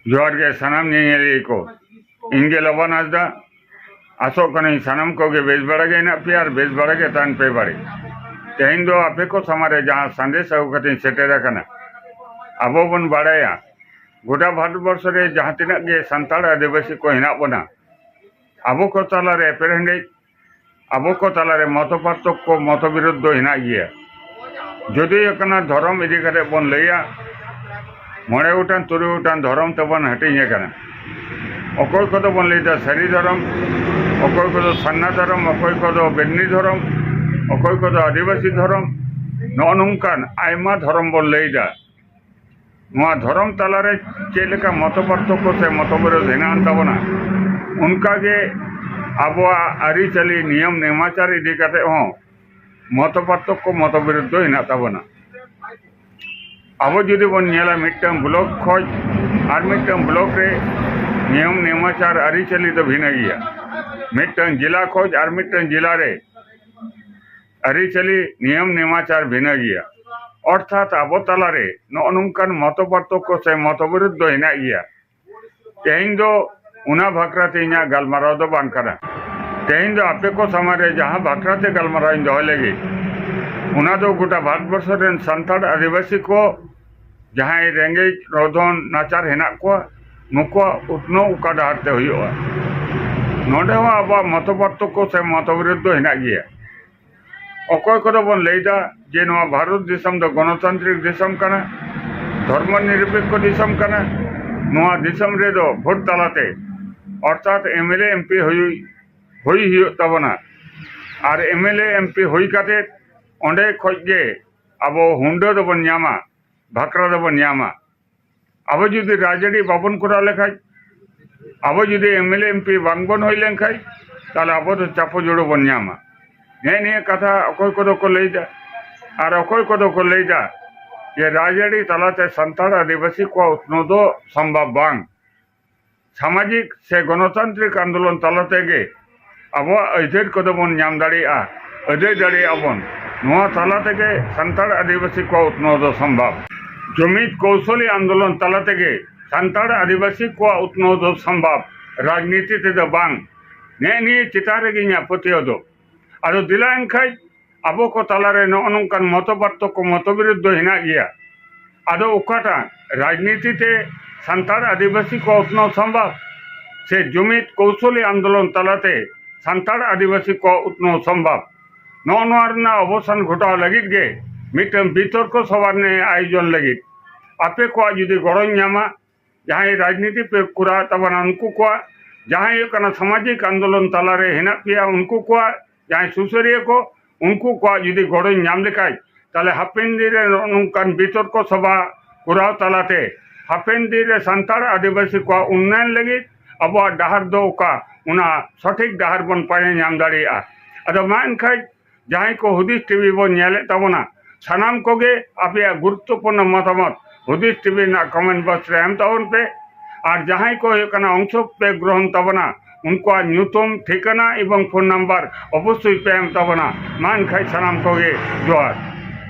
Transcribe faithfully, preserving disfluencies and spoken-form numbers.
ᱡᱚᱦᱟᱨ ᱜᱮ ᱥᱟᱱᱟᱢ ᱧᱮᱧᱮᱞᱤᱭᱟᱹ ᱠᱚ᱾ ᱤᱧ ᱜᱮ ᱞᱚᱵᱟᱱ ᱦᱟᱸᱥᱫᱟ᱾ ᱟᱥᱚᱜ ᱠᱟᱹᱱᱟᱹᱧ ᱥᱟᱱᱟᱢ ᱠᱚᱜᱮ ᱵᱮᱥ ᱵᱟᱲᱟ ᱜᱮ ᱦᱮᱱᱟᱜ ᱯᱮᱭᱟ ᱟᱨ ᱵᱮᱥ ᱵᱟᱲᱟ ᱜᱮ ᱛᱟᱦᱮᱱ ᱯᱮ ᱵᱟᱲᱮ᱾ ᱛᱮᱦᱮᱧ ᱫᱚ ᱟᱯᱮ ᱠᱚ ᱥᱟᱢᱟᱝ ᱨᱮ ᱡᱟᱦᱟᱸ ᱥᱟᱸᱫᱮᱥ ᱟᱹᱜᱩ ᱠᱟᱛᱮᱧ ᱥᱮᱴᱮᱨ ᱟᱠᱟᱱᱟ, ᱟᱵᱚ ᱵᱚᱱ ᱵᱟᱲᱟᱭᱟ ᱜᱚᱴᱟ ᱵᱷᱟᱨᱚᱛ ᱵᱚᱨᱥᱚ ᱨᱮ ᱡᱟᱦᱟᱸ ᱛᱤᱱᱟᱹᱜ ᱜᱮ ᱥᱟᱱᱛᱟᱲ ᱟᱹᱫᱤᱵᱟᱹᱥᱤ ᱠᱚ ᱦᱮᱱᱟᱜ ᱵᱚᱱᱟ, ᱟᱵᱚ ᱠᱚ ᱛᱟᱞᱟᱨᱮ ᱮᱯᱮᱨᱦᱮᱸᱰᱮᱡ, ᱟᱵᱚ ᱠᱚ ᱛᱟᱞᱟᱨᱮ ᱢᱚᱛᱚ ᱯᱟᱨᱛᱷᱚᱠᱠᱚ, ᱢᱚᱛᱚ ᱵᱤᱨᱳᱫᱷ ᱫᱚ ᱦᱮᱱᱟᱜ ᱜᱮᱭᱟ᱾ ᱡᱩᱫᱤ ᱦᱩᱭᱩᱜ ᱠᱟᱱᱟ ᱫᱷᱚᱨᱚᱢ ᱤᱫᱤ ᱠᱟᱛᱮ ᱵᱚᱱ ᱞᱟᱹᱭᱟ, ᱢᱚᱬᱮ ᱜᱚᱴᱟᱝ ᱛᱩᱨᱩᱭ ᱜᱚᱴᱟᱝ ᱫᱷᱚᱨᱚᱢ ᱛᱮᱵᱚᱱ ᱦᱟᱹᱴᱤᱧ ᱟᱠᱟᱱᱟ᱾ ᱚᱠᱚᱭ ᱠᱚᱫᱚ ᱵᱚᱱ ᱞᱟᱹᱭᱫᱟ ᱥᱟᱹᱨᱤ ᱫᱷᱚᱨᱚᱢ, ᱚᱠᱚᱭ ᱠᱚᱫᱚ ᱥᱟᱨᱱᱟ ᱫᱷᱚᱨᱚᱢ, ᱚᱠᱚᱭ ᱠᱚᱫᱚ ᱵᱮᱱᱱᱤ ᱫᱷᱚᱨᱚᱢ, ᱚᱠᱚᱭ ᱠᱚᱫᱚ ᱟᱹᱫᱤᱵᱟᱹᱥᱤ ᱫᱷᱚᱨᱚᱢ᱾ ᱱᱚᱜᱼᱚ ᱱᱚᱝᱠᱟᱱ ᱟᱭᱢᱟ ᱫᱷᱚᱨᱚᱢ ᱵᱚᱱ ᱞᱟᱹᱭᱫᱟ᱾ ᱱᱚᱣᱟ ᱫᱷᱚᱨᱚᱢ ᱛᱟᱞᱟᱨᱮ ᱪᱮᱫ ᱞᱮᱠᱟ ᱢᱚᱛᱚ ᱯᱟᱨᱛᱷᱚᱠᱠᱚ ᱥᱮ ᱢᱚᱛᱚᱵᱤᱨᱳᱫᱷ ᱦᱮᱱᱟᱜ ᱟᱱ ᱛᱟᱵᱚᱱᱟ, ᱚᱱᱠᱟᱜᱮ ᱟᱵᱚᱣᱟᱜ ᱟᱹᱨᱤᱪᱟᱹᱞᱤ, ᱱᱤᱭᱚᱢ ᱱᱮᱢᱟᱪᱟᱨ ᱤᱫᱤ ᱠᱟᱛᱮ ᱦᱚᱸ ᱢᱚᱛᱚ ᱯᱟᱨᱛᱷᱚᱠᱠᱚ, ᱢᱚᱛᱚᱵᱤᱨᱳᱫᱷ ᱫᱚ ᱦᱮᱱᱟᱜ ᱛᱟᱵᱚᱱᱟ᱾ ᱟᱵᱚ ᱡᱩᱫᱤ ᱵᱚᱱ ᱧᱮᱞᱟ, ᱢᱤᱫᱴᱟᱝ ᱵᱞᱚᱠ ᱠᱷᱚᱡ ᱟᱨ ᱢᱤᱫᱴᱟᱝ ᱵᱞᱚᱠ ᱨᱮ ᱱᱤᱭᱚᱢ ᱱᱮᱢᱟᱪᱟᱨ ᱟᱹᱨᱤᱪᱟᱹᱞᱤ ᱫᱚ ᱵᱷᱤᱱᱟᱹ ᱜᱮᱭᱟ᱾ ᱢᱤᱫᱴᱟᱝ ᱡᱮᱞᱟ ᱠᱷᱚᱡ ᱟᱨ ᱢᱤᱫᱴᱟᱝ ᱡᱮᱞᱟ ᱨᱮ ᱟᱹᱨᱤᱪᱟᱹᱞᱤ, ᱱᱤᱭᱚᱢ ᱱᱮᱢᱟᱪᱟᱨ ᱵᱷᱤᱱᱟᱹ ᱜᱮᱭᱟ᱾ ᱚᱨᱛᱷᱟᱛ ᱟᱵᱚ ᱛᱟᱞᱟᱨᱮ ᱱᱚᱜᱼᱚ ᱱᱚᱝᱠᱟᱱ ᱢᱚᱛᱚ ᱯᱟᱨᱛᱷᱚᱠᱠᱚ ᱥᱮ ᱢᱚᱛᱚᱵᱤᱨᱳᱫᱷ ᱫᱚ ᱦᱮᱱᱟᱜ ᱜᱮᱭᱟ᱾ ᱛᱮᱦᱮᱧ ᱫᱚ ᱚᱱᱟ ᱵᱟᱠᱷᱨᱟ ᱛᱮ ᱤᱧᱟᱹᱜ ᱜᱟᱞᱢᱟᱨᱟᱣ ᱫᱚ ᱵᱟᱝ ᱠᱟᱱᱟ᱾ ᱛᱮᱦᱮᱧ ᱫᱚ ᱟᱯᱮ ᱠᱚ ᱥᱟᱢᱟᱝ ᱨᱮ ᱡᱟᱦᱟᱸ ᱵᱟᱠᱷᱨᱟ ᱛᱮ ᱜᱟᱞᱢᱟᱨᱟᱣ ᱤᱧ ᱫᱚᱦᱚᱭ ᱞᱟᱹᱜᱤᱫ, ᱚᱱᱟ ᱫᱚ ᱜᱚᱴᱟ ᱵᱷᱟᱨᱚᱛ ᱵᱚᱨᱥᱚ ᱨᱮᱱ ᱥᱟᱱᱛᱟᱲ ᱟᱹᱫᱤᱵᱟᱹᱥᱤ ᱠᱚ ᱡᱟᱦᱟᱸᱭ ᱨᱮᱸᱜᱮᱡ ᱨᱚᱫᱷᱚᱱ ᱱᱟᱪᱟᱨ ᱦᱮᱱᱟᱜ ᱠᱚᱣᱟ, ᱱᱩᱠᱩᱣᱟᱜ ᱩᱛᱱᱟᱹᱣ ᱚᱠᱟ ᱰᱟᱦᱟᱨ ᱛᱮ ᱦᱩᱭᱩᱜᱼᱟ᱾ ᱱᱚᱰᱮ ᱦᱚᱸ ᱟᱵᱚᱣᱟᱜ ᱢᱚᱛᱚ ᱯᱟᱨᱛᱷᱚᱠᱠᱚ ᱥᱮ ᱢᱚᱛᱚᱵᱤᱨᱳᱫᱷ ᱫᱚ ᱦᱮᱱᱟᱜ ᱜᱮᱭᱟ᱾ ᱚᱠᱚᱭ ᱠᱚᱫᱚ ᱵᱚᱱ ᱞᱟᱹᱭᱫᱟ ᱡᱮ ᱱᱚᱣᱟ ᱵᱷᱟᱨᱚᱛ ᱫᱤᱥᱚᱢ ᱫᱚ ᱜᱚᱱᱚᱛᱟᱱᱛᱨᱤᱠ ᱫᱤᱥᱚᱢ ᱠᱟᱱᱟ, ᱫᱷᱚᱨᱢᱚ ᱱᱤᱨᱚᱯᱮᱠᱠᱷᱚ ᱫᱤᱥᱚᱢ ᱠᱟᱱᱟ, ᱱᱚᱣᱟ ᱫᱤᱥᱚᱢ ᱨᱮᱫᱚ ᱵᱷᱳᱴ ᱛᱟᱞᱟᱛᱮ, ᱚᱨᱛᱷᱟᱛ M L A M P ᱦᱩᱭ, ᱦᱩᱭ ᱦᱩᱭᱩᱜ ᱛᱟᱵᱚᱱᱟ᱾ ᱟᱨ M L A M P ᱦᱩᱭ ᱠᱟᱛᱮ ᱚᱸᱰᱮ ᱠᱷᱚᱡ ᱜᱮ ᱟᱵᱚ ᱦᱩᱱᱰᱟᱹ ᱫᱚᱵᱚᱱ ᱧᱟᱢᱟ, ᱵᱷᱟᱠᱨᱟ ᱫᱚᱵᱚᱱ ᱧᱟᱢᱟ᱾ ᱟᱵᱚ ᱡᱩᱫᱤ ᱨᱟᱡᱽᱟᱹᱨᱤ ᱵᱟᱵᱚᱱ ᱠᱚᱨᱟᱣ ᱞᱮᱠᱷᱟᱡ, ᱟᱵᱚ ᱡᱩᱫᱤ M L A M P ᱵᱟᱝᱵᱚᱱ ᱦᱩᱭ ᱞᱮᱱᱠᱷᱟᱡ, ᱛᱟᱦᱞᱮ ᱟᱵᱚ ᱫᱚ ᱪᱟᱯᱚ ᱡᱩᱲᱩ ᱵᱚᱱ ᱧᱟᱢᱟ᱾ ᱱᱮᱜᱼᱮ ᱱᱤᱭᱟᱹ ᱠᱟᱛᱷᱟ ᱚᱠᱚᱭ ᱠᱚᱫᱚ ᱠᱚ ᱞᱟᱹᱭᱫᱟ, ᱟᱨ ᱚᱠᱚᱭ ᱠᱚᱫᱚ ᱠᱚ ᱞᱟᱹᱭᱫᱟ ᱡᱮ ᱨᱟᱡᱽᱟᱹᱨᱤ ᱛᱟᱞᱟᱛᱮ ᱥᱟᱱᱛᱟᱲ ᱟᱹᱫᱤᱵᱟᱹᱥᱤ ᱠᱚᱣᱟᱜ ᱩᱛᱱᱟᱹᱣ ᱫᱚ ᱥᱚᱢᱵᱷᱚᱵ ᱵᱟᱝ᱾ ᱥᱟᱢᱟᱡᱤᱠ ᱥᱮ ᱜᱚᱱᱚᱛᱟᱱᱛᱨᱤᱠ ᱟᱱᱫᱳᱞᱚᱱ ᱛᱟᱞᱟ ᱛᱮᱜᱮ ᱟᱵᱚᱣᱟᱜ ᱟᱹᱭᱫᱟᱹᱨ ᱠᱚᱫᱚ ᱵᱚᱱ ᱧᱟᱢ ᱫᱟᱲᱮᱭᱟᱜᱼᱟ, ᱟᱹᱫᱟᱹᱭ ᱫᱟᱲᱮᱭᱟᱜᱼᱟ ᱵᱚᱱ᱾ ᱱᱚᱣᱟ ᱛᱟᱞᱟ ᱛᱮᱜᱮ ᱥᱟᱱᱛᱟᱲ ᱟᱹᱫᱤᱵᱟᱹᱥᱤ ᱠᱚᱣᱟᱜ ᱩᱛᱱᱟᱹᱣ ᱫᱚ ᱥᱚᱢᱵᱷᱚᱵ᱾ ᱡᱩᱢᱤᱫ ᱠᱚᱣᱥᱚᱞᱤ ᱟᱱᱫᱳᱞᱚᱱ ᱛᱟᱞᱟ ᱛᱮᱜᱮ ᱥᱟᱱᱛᱟᱲ ᱟᱹᱫᱤᱵᱟᱹᱥᱤ ᱠᱚᱣᱟᱜ ᱩᱛᱱᱟᱹᱣ ᱫᱚ ᱥᱚᱢᱵᱷᱚᱵ, ᱨᱟᱡᱽᱱᱤᱛᱤ ᱛᱮᱫᱚ ᱵᱟᱝ᱾ ᱱᱮᱜᱼᱮ ᱱᱤᱭᱟᱹ ᱪᱮᱛᱟᱱ ᱨᱮᱜᱮ ᱤᱧᱟᱹᱜ ᱯᱟᱹᱛᱭᱟᱹᱣ ᱫᱚ᱾ ᱟᱫᱚ ᱫᱮᱞᱟ ᱮᱱᱠᱷᱟᱡ ᱟᱵᱚ ᱠᱚ ᱛᱟᱞᱟᱨᱮ ᱱᱚᱜᱼᱚ ᱱᱚᱝᱠᱟᱱ ᱢᱚᱛᱚ ᱯᱟᱨᱛᱷᱚᱠᱠᱚ, ᱢᱚᱛᱚ ᱵᱤᱨᱳᱫᱷ ᱫᱚ ᱦᱮᱱᱟᱜ ᱜᱮᱭᱟ᱾ ᱟᱫᱚ ᱚᱠᱟᱴᱟᱜ ᱨᱟᱡᱽᱱᱤᱛᱤ ᱛᱮ ᱥᱟᱱᱛᱟᱲ ᱟᱹᱫᱤᱵᱟᱹᱥᱤ ᱠᱚ ᱩᱛᱱᱟᱹᱣ ᱥᱚᱢᱵᱷᱚᱵ, ᱥᱮ ᱡᱩᱢᱤᱫ ᱠᱚᱣᱥᱚᱞᱤ ᱟᱱᱫᱳᱞᱚᱱ ᱛᱟᱞᱟᱛᱮ ᱥᱟᱱᱛᱟᱲ ᱟᱹᱫᱤᱵᱟᱹᱥᱤ ᱠᱚ ᱩᱛᱱᱟᱹᱣ ᱥᱚᱢᱵᱷᱚᱵ? ᱱᱚᱜᱼᱚ ᱱᱚᱣᱟ ᱨᱮᱱᱟᱜ ᱚᱵᱚᱥᱟᱱ ᱜᱷᱚᱴᱟᱣ ᱞᱟᱹᱜᱤᱫ ᱜᱮ ᱢᱤᱫᱴᱟᱝ ᱵᱤᱛᱚᱨᱠᱚ ᱥᱚᱵᱷᱟ ᱨᱮᱱᱟᱜ ᱟᱭᱳᱡᱚᱱ ᱞᱟᱹᱜᱤᱫ ᱟᱯᱮ ᱠᱚᱣᱟᱜ ᱡᱩᱫᱤ ᱜᱚᱲᱚᱧ ᱧᱟᱢᱟ, ᱡᱟᱦᱟᱸᱭ ᱨᱟᱡᱽᱱᱤᱛᱤ ᱯᱮ ᱠᱚᱨᱟᱣ ᱛᱟᱵᱚᱱᱟ ᱩᱱᱠᱩ ᱠᱚᱣᱟᱜ, ᱡᱟᱦᱟᱸᱭ ᱦᱩᱭᱩᱜ ᱠᱟᱱᱟ ᱥᱟᱢᱟᱡᱤᱠ ᱟᱱᱫᱳᱞᱚᱱ ᱛᱟᱞᱟᱨᱮ ᱦᱮᱱᱟᱜ ᱯᱮᱭᱟ ᱩᱱᱠᱩ ᱠᱚᱣᱟᱜ, ᱡᱟᱦᱟᱸᱭ ᱥᱩᱥᱟᱹᱨᱤᱭᱟᱹ ᱠᱚ ᱩᱱᱠᱩ ᱠᱚᱣᱟᱜ ᱡᱩᱫᱤ ᱜᱚᱲᱚᱧ ᱧᱟᱢ ᱞᱮᱠᱷᱟᱡ, ᱛᱟᱦᱞᱮ ᱦᱟᱯᱮᱱ ᱫᱤᱱ ᱨᱮ ᱱᱚᱜᱼᱚ ᱱᱚᱝᱠᱟᱱ ᱵᱤᱛᱚᱨᱠᱚ ᱥᱚᱵᱷᱟ ᱠᱚᱨᱟᱣ ᱛᱟᱞᱟᱛᱮ ᱦᱟᱯᱮᱱ ᱫᱤᱱ ᱨᱮ ᱥᱟᱱᱛᱟᱲ ᱟᱹᱫᱤᱵᱟᱹᱥᱤ ᱠᱚᱣᱟᱜ ᱩᱱᱱᱚᱭᱚᱱ ᱞᱟᱹᱜᱤᱫ ᱟᱵᱚᱣᱟᱜ ᱰᱟᱦᱟᱨ ᱫᱚ ᱚᱠᱟ, ᱚᱱᱟ ᱥᱚᱴᱷᱤᱠ ᱰᱟᱦᱟᱨ ᱵᱚᱱ ᱯᱟᱸᱡᱟ ᱧᱟᱢ ᱫᱟᱲᱮᱭᱟᱜᱼᱟ᱾ ᱟᱫᱚ ᱢᱟ ᱮᱱᱠᱷᱟᱡ ᱡᱟᱦᱟᱸᱭ ᱠᱚ ᱦᱩᱫᱤᱥ ᱴᱤᱵᱷᱤ ᱵᱚᱱ ᱧᱮᱞᱮᱫ ᱛᱟᱵᱚᱱᱟ, ᱥᱟᱱᱟᱢ ᱠᱚᱜᱮ ᱟᱯᱮᱭᱟᱜ ᱜᱩᱨᱩᱛᱛᱚᱯᱩᱨᱱᱚ ᱢᱚᱛᱟᱢᱚᱛ ᱦᱩᱫᱤᱥ ᱴᱤᱵᱷᱤ ᱨᱮᱱᱟᱜ ᱠᱚᱢᱮᱱᱴ ᱵᱚᱠᱥ ᱨᱮ ᱮᱢ ᱛᱟᱵᱚᱱ ᱯᱮ᱾ ᱟᱨ ᱡᱟᱦᱟᱸᱭ ᱠᱚ ᱦᱩᱭᱩᱜ ᱠᱟᱱᱟ ᱚᱝᱥᱚ ᱯᱮ ᱜᱨᱚᱦᱚᱱ ᱛᱟᱵᱚᱱᱟ, ᱩᱱᱠᱩᱣᱟᱜ ᱧᱩᱛᱩᱢ, ᱴᱷᱤᱠᱟᱹᱱᱟ ᱮᱵᱚᱝ ᱯᱷᱳᱱ ᱱᱟᱢᱵᱟᱨ ᱚᱵᱚᱥᱥᱳᱭ ᱯᱮ ᱮᱢ ᱛᱟᱵᱚᱱᱟ᱾ ᱢᱟ ᱮᱱᱠᱷᱟᱡ ᱥᱟᱱᱟᱢ ᱠᱚᱜᱮ ᱡᱚᱦᱟᱨ᱾